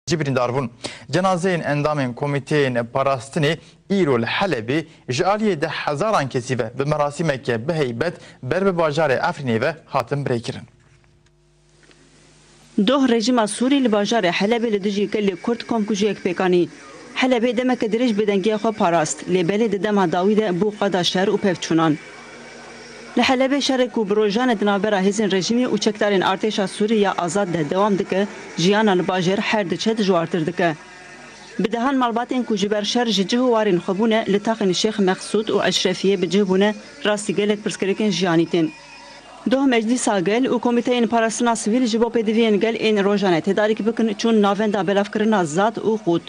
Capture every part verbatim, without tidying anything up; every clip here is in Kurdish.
jî birîndar bûn. Cenazeyên endamên komîteyên parastinê îro li Helebê ji aliyê deh hezaran kesî ve bi merasîmeke bi heybet ber bi bajarê Efrînê ve hatin birêkirin. Doh rejîma Sûrî li bajarê Helebê li dijî gelê Kurd komkujiyek pêk anî. Helebê demeke dirêj bêdengiya xwe parast, lê belê di dema dawî de bû qada şer û pevçûnan. Li Helebê şerê ku bi rojan e di navbera hêzên rejîmê û çekdarên artêşa Sûrî ya azad de dewam dike, jiyana li bajêr her diçe dijwartir dike. Bi dehan malbatên ku ji ber şer ji cih û warên xwe bûne li taxên Şêx Mexsûd û Eşrefiyê bi cih bûne, rastî gelek pirsgirêkên jiyanî tên. Doh Meclîsa Gel û Komîteyên Parastina Sivîl ji bo pêdiviyên gel ên rojane tedarîk bikin çûn navenda belavkirina Zad û Qût.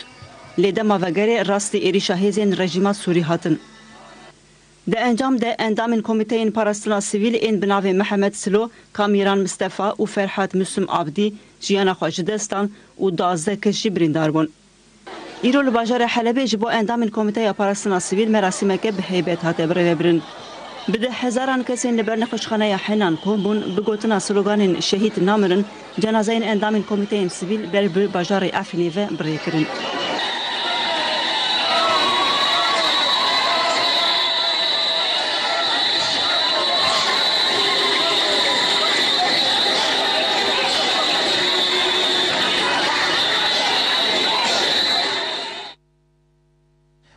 Lê dema vegerê rastî êrîşa hêzên rejîma Sûrî hatin. Di encam de endamên Komîteyên Parastina Sivîl ên bi navê Mihemed Silo, Kamîran Mistefa û Ferhat Muslim Abdî jiyana xwe ji dest dan û duwazdeh kes jî birîndar bûn. Îro li bajarê Helebê ji bo endamên Komîteya Parastina Sivîl merasîmeke bi heybet hate birêvebirin. Bi deh hezaran kesên li ber nexweşxaneya Henan kom bûn, bi gotina sloganên "Şehîd namirin", cenazeyên endamên komîteyên sivîl ber bi bajarê Efrînê ve bi rê kirin.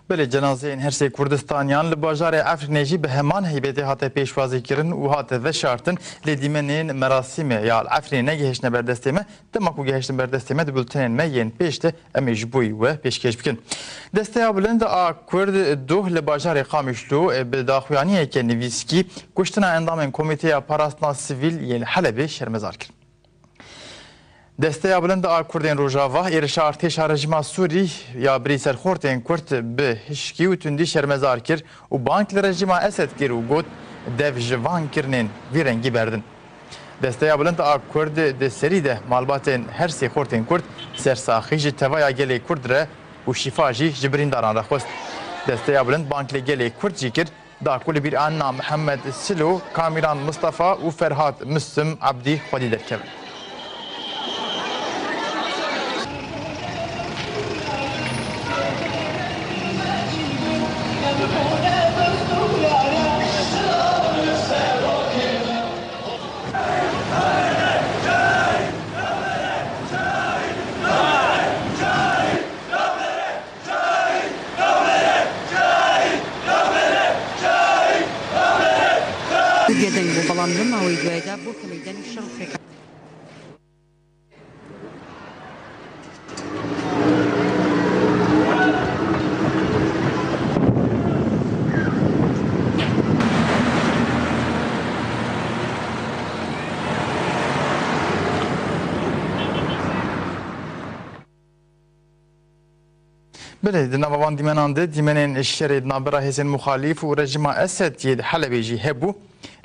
Belê, cenazeyên her sê Kurdistaniyan li bajarê Efrînê jî bi heman heybetê hate pêşwazîkirin û hate veşartin, lê dîmenên merasîmê ya li Efrînê negihiştine ber destê me. Dema ku gihiştin ber destê me, di bultenên me yên pêş de em ê ji bo we pêşkêş bikin. Desteya Bilind a Kurd Doh li bajarê Qamişlo bi daxuyaniyeke nivîskî kuştina endamên Komîteya Parastina Sivîl yên Helebê şermezar kir. Desteya Bilind a Kurdên Rojava êrişa artêşa rejîma Sûrî ya birî ser xortên Kurd bi hişkî û tundî şermezar kir û bang li rejîma Esed kir û got, dev ji van kirinên vî rengî berdin. Desteya Bilind a Kurd di serî de malbatên her sê xortên Kurd sersaxî ji tevaya gelê Kurd re û şîfa jî ji birîndaran re xwest. Desteya Bilind bang li gelê Kurd jî kir, da ku li bîranîna Mihemed Silo, Kamîran Mistefa û Ferhat Muslim Ebdî xwedî derkevin. Tirkiye deng bû, belam li mawê duayê de bû ku meydanê şer û pêkan. Belê, di nava van dîmenan de, dîmenên şerê di navbera hêzên muxalîf û rejîma Esed yê di Helebê jî hebû.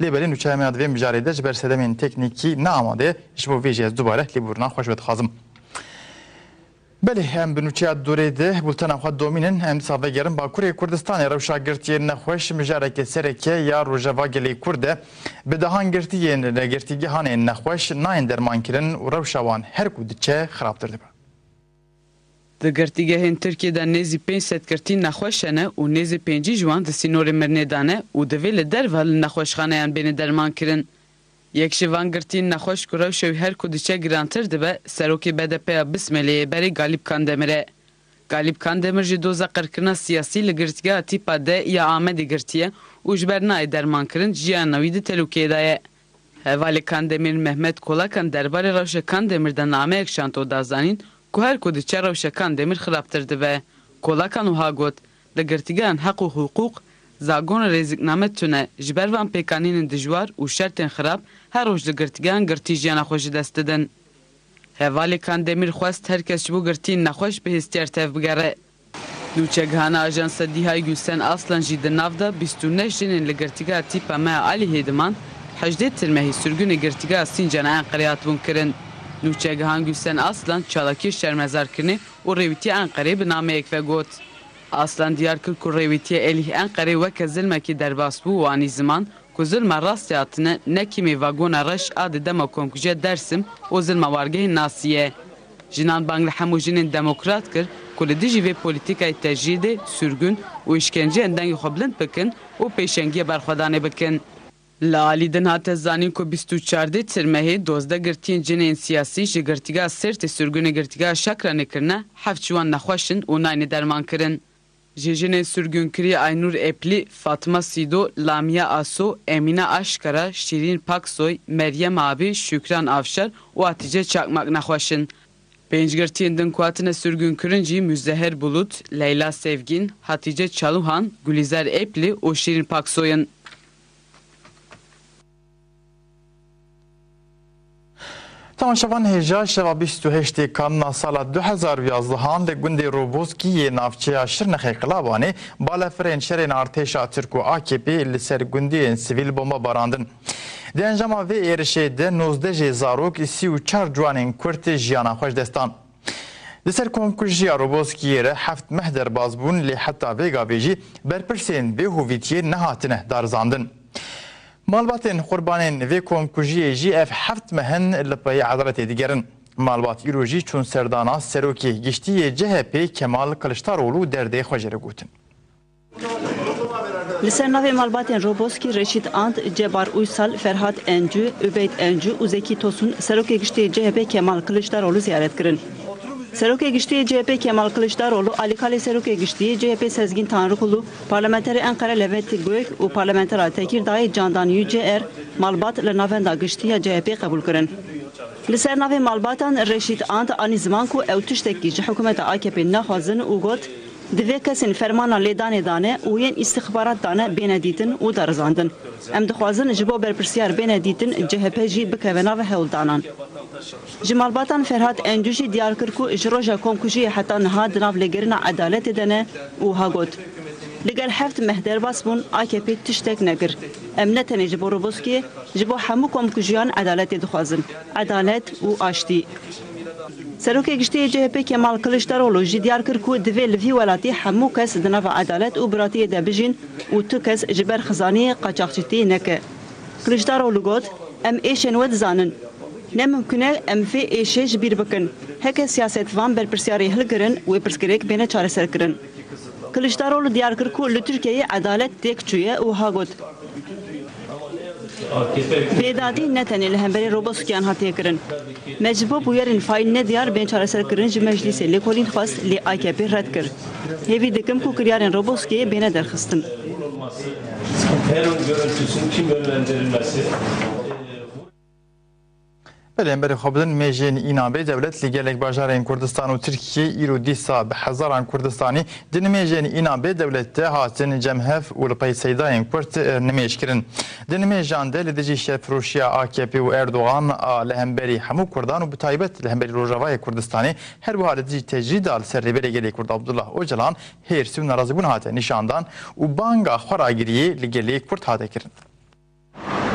Lê belê, nûçeya me ya di vê mijarê de ji ber sedemên teknîkî ne amade ye. Ji bo vê jî ez dubare lêbûrina xweş vedixwazim. Belê, em bi nûçeya dorê de bultena xwe domînin. Em dîsa vegerin Bakurê Kurdistanê. Rewşa girtiyên nexweş mijareke sereke ya Rojava gelê Kurd e. Bi dehan girtiyên li girtîgehanên nexweş nayên dermankirin û rewşa wan her ku diçe xirabtir dibe. Di girtîgehên Tirkiyê de nêzî pênc sed girtî nexweş hene û nêzî pêncî ji wan di sînorê mirinê de ne û divê li derve li nexweşxaneyan bêne dermankirin. Yek ji van girtiyên nexweş ku rewşa wî her ku diçe girantir dibe, serokê B D P ya Bismilê yê berê Galîp Kandemir e. Galîp Kandemir jî doza qirkirina siyasî li girtîgeha tîpa D ya Amedê girtiye û ji ber nayê dermankirin jiyana wî di telûkeyê de ye. Hevalê Kandemir Mehmet Kolakan derbarê rewşa Kandemir de nameyek şand û da zanîn ku her ku diçe rewşa Kandemir xirabtir dibe. Kolakan wiha got, li girtîgehan heq û hiqûq, zagon û rêzikname tune, ji ber van pêkanînên dijwar û şertên xirab her roj li girtîgehan girtî jiyana xwe ji dest didin. Hevalê Kandemir xwest her kes ji bo girtiyên nexweş bi hêstiyar tevbigere. Nûçegihana Ajansa Dîhay Gulsen Aslan jî di nav de bîst û neh jinên li girtîgeha tîpa me ya Alî Hêdiman, hejdê Tirmehî sirgûnê girtîgeha Sîncana Enqerê hatibûn kirin. Nûçegihan Gulsen Aslan çalakiyê şermezarkirinê û rêwîtiya Enqerê bi nameyek vegot. Aslan diyar kir ku rêwîtiya Elîh Enqerê weke zilmekî derbas bû û anî ziman ku zilma rastî hatine, ne kîmê vagona reş a di dema komkujiya Dersim û zilma wargehên Nasî ye. Jinan bang li hemû jinên demokrat kir ku li dijî vê polîtîkayê tecrîdê, sirgûn û îşkenceyên dengê xwe bilind bikin û pêşengiyê berxwedanê bikin. Li alî din hate zanîn ku bîst û çardê Tirmehê dozdeh girtiyên jinên siyasî ji girtîgeha Sêrtê sirgûnê girtîgeha Şakranê kirine, heft ji wan nexweş in û nayne dermankirin. Ji jinên sirgûnkirî Aynûr Eplî, Fatma Sîdo, Lamîya Aso, Emîne Aşkara, Şîrîn Paksoy, Meryem Abî, Şükran Avşar û Hatîce Çakmak nexweş in. Pênc girtiyên din ku hatine sirgûnkirin jî Muzeher Bulut, Leyla Sevgîn, Hatîce Çaluhan, Gulîzer Eplî û Şîrîn Paksoy in. Temaşevan hêja şeva bîst û heştê Kanûna sala du hezar û yazdehan li gundê Roboskî yê navçeya Şirnexê Qilabanê balefirên şerên artêşa Tirk û A K P li ser gundiyên sivîl bombe barandin. Di encama vê êrişê de nozdeh jê zarok, sî û çar ciwanên Kurd jiyana xwe ji dest dan. Li ser komkujiya Roboskiyê re heft meh derbas bûn, lê heta vê gavê jî berpirsên vê hovîtiyê nehatine darizandin. Malbatên qurbanên vê komkujiyê jî ev heft meh in li pey edaletê digerin. Malbat îro jî çûn serdana Serokê Giştî yê C H P Kemal Kiliçdaroglu û derdê xwe jê re gotin. Li ser navê malbatên Roboskî, Reşîd Ant, Cebar Uysal, Ferhat Encû, Ubeyd Encû û Zekî Tosun, Serokê Giştî yê C H P Kemal Kiliçdaroglu ziyaret kirin. Serokê Giştî yê C H P Kemal Kiliçdaroglu, alîkarê Serokê Giştî yê C H P Sezgîn Tanrıkulu, parlamenterê Enqere Levent Gök û parlamentera Tekîrdayê Candan Yüceer malbat li Navenda Giştî ya C H P qebûl kirin. Li ser navê malbatan Reşîd Ant anî ziman ku ew tiştekî ji hikûmeta A K P naxwazin û got, Divê kesên fermana lêdanê dane û yên îstixbarat dane bêne dîtin û darizandin. Em dixwazin ji bo berpirsiyar bêne dîtin, C H P jî bikeve nav hewldanan. Ji malbatan Ferhat Encû jî diyar kir ku ji roja komkujiyê heta niha di nav lêgerîna edaletê de ne û wiha got, Li gel heft meh derbas bûn, A K P tiştek nekir. Em ne tenê ji bo Roboskiyê, ji bo hemû komkujiyan edaletê dixwazin. Edalet û aştî. Serokê Giştî yê C H P Kemal Kiliçdaroglu jî diyar kir ku divê li vî welatî hemû kes di nava edalet û biratiyê de bijîn û tu kes ji ber xizaniyê qaçaxçîtiyê neke. Kiliçdaroglu got, Em êşên we dizanin. Ne mimkun e em vê êşê ji bîr bikin. Heke siyasetvan berpirsiyarê hilgirin, wê pirsgirêk bêne çareserkirin. Kiliçdaroglu diyar kir ku li Tirkiyeyê edalet têk çûye û wiha got, Bêdadî ne tenê li hemberî Roboskiyan hatiye kirin. Me ji bo bûyerên faîl nediyar bên çareserkirin ji Meclîsê lêkolîn xwest, lê A K P red kir. Hêvî dikim ku kiryarên Roboskiyê bêne derxistin. Terör görüntüsünün kim yönlendirilmesi? Belê, em berê xwe bidin nimêjên îna bê dewlet. Li gelek bajarên Kurdistan û Tirkiyê îro dîsa bi hezaran Kurdistanî di nimêjên îna bê dewlet de hatin cem hev û li pey seydayên Kurd, e, nimêj kirin. Di nimêjan de li dijî şerfiroşiya A K P û Erdogan a li hemberî hemû Kurdan û bi taybet li hemberî Rojavayê Kurdistanê, her wiha li dijî tecrîda li ser Rêberê Gelê Kurd Abdullah Ocalan hêrsî û nerazîbûn hate nîşandan û banga xweragiriyê li gelê Kurd hate kirin.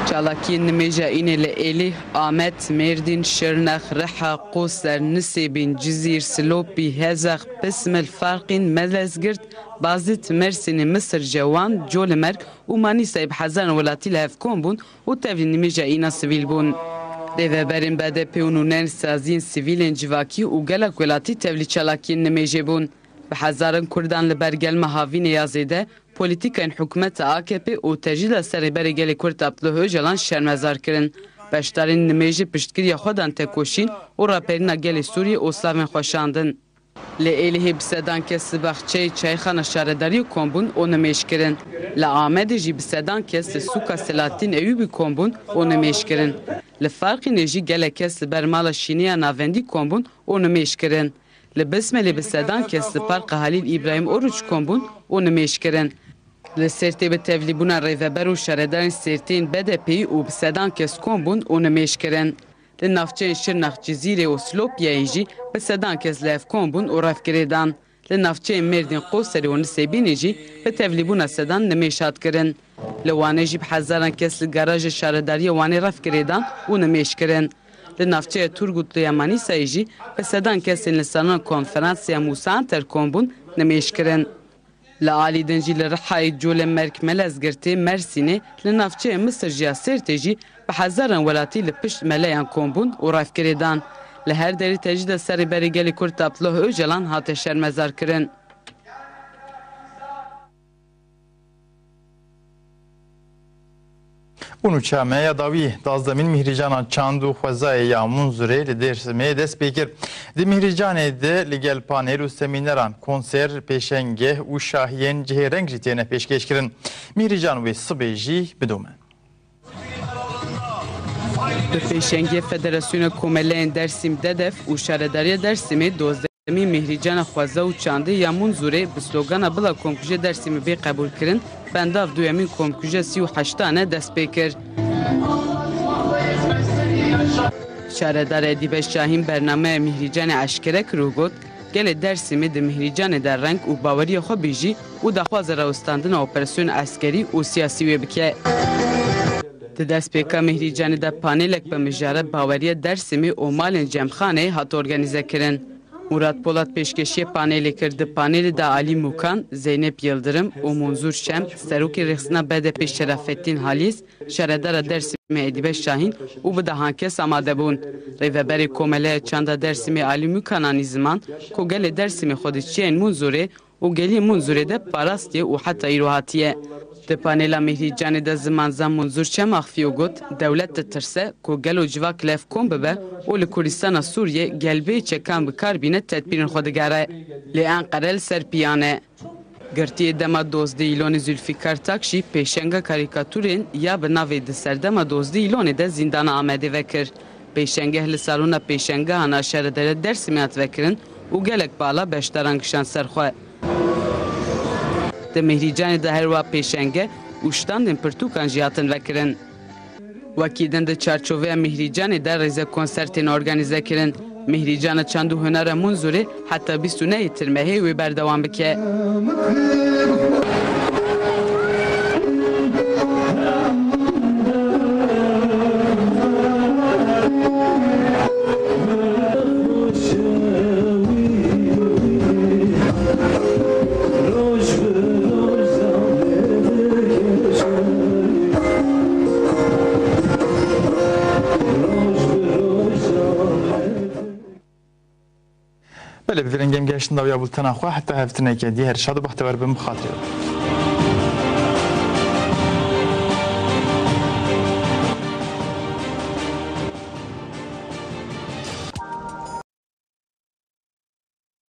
Çalakiyên nimêja înê li Êlih, Amed, Mêrdîn, Şirnex, Riha, Qoser, Nisêbîn, Cizîr, Silopî, Hezex, Pismil, Farqîn, Melezgirt, Bazîd, Mersînê, Misir, Cewan, Colemêrg û Manîsayê bi hezaran welatî li hev kom bûn û tevlî nimêja îna sivîl bûn. Rêveberên B D P û nûnerên saziyên sivîl ên civakî û gelek welatî tevlî çalakiyên nimêjê bûn. Bi hezaran Kurdan li ber gelma havînê ya zêde, polîtîkayên hikûmeta A K P û tecrîda ser Rêberê Gelê Kurd Abdullah Ocalan şermezar kirin. Beşdarên nimêjê piştgiriya xwe dan tekoşîn û raperîna gelê Sûriyê û slavên xwe şandin. Li Êlihê bi sedan kes li baxçeyê çayxana şaredariyê kom bûn û nimêj kirin. Li Amedê jî bi sedan kes li sûka Selahattin Eyûbî kom bûn û nimêj kirin. Li Farqînê jî gelek kes li ber mala şînê ya navendî kom bûn û nimêj kirin. Li Bismelê bi sedan kes li Parka Halîl Îbrahîm Oruç kom bûn û nimêj kirin. Li Sêrtê bi tevlîbûna rêveber û şaredarên Sêrtê yên B D P'yî û bi sedan kes kom bûn û nimêj kirin. Li navçeyên Şirnex, Cizîrê û Silopiyayê jî bi sedan kes li hev kom bûn û revkirê dan. Li navçeyên Mêrdîn, Qoserê û Nisêbînê jî bi tevlîbûna sedan nimêj hat kirin. Li Wanê jî bi hezaran kes li garaja şaredariya Wanê revkirê dan û nimêj kirin. Li navçeya Turgutlu ya Manîsayê jî bi sedan kesên li salona konferansa ya Mûsa Anter kom bûn, nimêj kirin. Li alî din jî li Rihayê, Colemêrg, Melezgirtê, Mersînê, li navçeya Misirjî ya Sêrtê jî bi hezaran welatî li pişt meleyan kom bûn û revkirê dan. Li her derî tecî de serê berê gelê Kurd Abdullah Ocalan hate şermezarkirin. Û nûçe me ya dawî, dazdemîn Mîhrîcana Çand û Xwezayê ya Munzurê li Dêrsimê dest pê kir. Di Mîhrîcanê de li gel panel û semîneran, konser, pêşengeh û şahiyên cihê reng jî têne pêşkêşkirin. Mîhrîcan wê sibê jî bidome. Bi pêşengê Federasyona Komeleyên Dêrsim, DEDEF, û Şaredariya Dêrsimê dozdemîn Mîhrîcana Xweza û Çandê ya Munzurê bi slogana Bila komkujê Dêrsimê bê qebûlkirin, bendav duyemîn komkujê sî û heştane dest pê kir. Şaredar Edîbe Şahîn bernameya Mîhrîcanê eşkere kir û got, Gelê Dêrsimê di Mîhrîcanê de reng û baweriya xwe bijî û daxwaza rawestandina operasyona eskerî û siyasî wê bike. Di destpêka Mîhrîcanê de panelek bi mijara Baweriya Dêrsimê û malên cemxaneyê hat organîzekirin. Murat Polat pêşkêşiyê panelê kir. Di panelê de Alî Mûkan, Zeynep Yildirim û Munzur Çem, serokê rêxistina BDPê Şerafettin Halîs, Şaredara Dêrsimê Edîbe Şahîn û bi dehan kes amade bûn. Rêveberê Komeleya Çanda Dêrsimê Alî Mûkan anî ziman ku gelê Dêrsimê xwe diçiyên Munzurê û geliyê Munzurê de parastiye û heta îro hatiye. Di panela Mîhrîcanê de zimanzan Munzur Çem axivî û got, Dewlet ditirse ku gelo civak li hev kom bibe û li Kurdistana Sûriyê gel bê çekan bi kar bîne tedbîrên xwe digere. Lê Enqere li ser piyan e. Girtiyê dema dozdeh Îlonê Zülfikar Tak jî pêşenga karîkatûrên ya bi navê Di Serdema Dozdeh Îlonê de Zîndana Amedê vekir. Pêşengeh li salona pêşengehan a Şaredariya Dêrsimê hat vekirin û gelek bala beşdaran kişand ser xwe. Di Mîhrîcanê de her wiha pêşenge û ştandên pirtûkan jî hatin vekirin. Wekî din di çarçoveya Mîhrîcanê de rêze konsertên organîze kirin. Mîhrîcana Çand û Hunera Munzurê heta bîst û nehê Tirmehê wê berdewam bike. Belê, bi vî rengê em gehiştin dawiya bultena xwe. Heta hevtineke dî her şad û bextewar bin, bi xatirê we.